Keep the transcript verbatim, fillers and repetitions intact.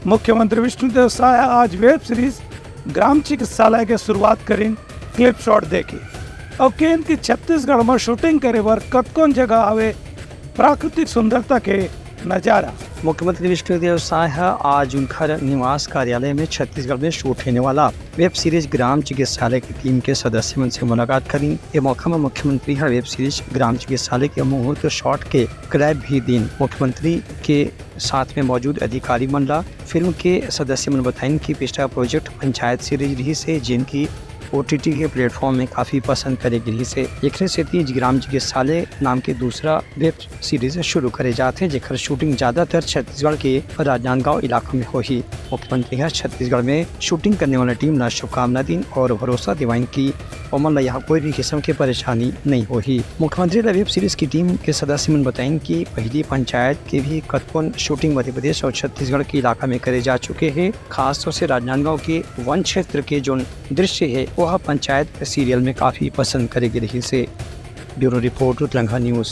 मुख्यमंत्री विष्णुदेव साय ह आज वेब सीरीज ग्राम चिकित्सालय के शुरुआत करिन। क्लिप शॉट देखे अउ केन कि छत्तीसगढ़ म शूटिंग करे बर कतकोन जगह हवे प्राकृतिक सुंदरता के नजारा। मुख्यमंत्री विष्णुदेव साय ह आज उनकर निवास कार्यालय में छत्तीसगढ़ में शूट होने वाला वेब सीरीज ग्राम चिकित्सालय की टीम के सदस्य मन से मुलाकात करिन। ये मौका में मुख्यमंत्री ह वेब सीरीज ग्राम चिकित्सालय के मुहूर्त शॉट के क्लैप भी दिन। मुख्यमंत्री के साथ में मौजूद अधिकारी मन ला फिल्म के सदस्य मन बताइन कि पिछला प्रोजेक्ट पंचायत सीरीज रहिस हे, जेन की ओटीटी के प्लेटफॉर्म में काफी पसंद करे गे रहिस हे। एकरे सेती ग्राम चिकित्सालय नाम के दूसरा वेब सीरीज शुरू करे जात हे, जेकर शूटिंग ज्यादातर छत्तीसगढ़ के राजनांदगांव इलाका में होही। मुख्यमंत्री ह छत्तीसगढ़ में शूटिंग करने वाला टीम ला शुभकामना दिन और भरोसा दिवाइन कि ओमन ला यहाँ कोई भी किस्म के परेशानी नहीं होही। मुख्यमंत्री ला वेब सीरीज की टीम के सदस्य मन बताइन कि पहली पंचायत के भी कतकोन शूटिंग मध्य प्रदेश और छत्तीसगढ़ के इलाका में करे जा चुके हे। खासतौर से राजनांदगांव के वन क्षेत्र के जोन दृश्य हे, वह पंचायत सीरियल में काफी पसंद करे गे रहिस हे। Bureau report, Utlangha news.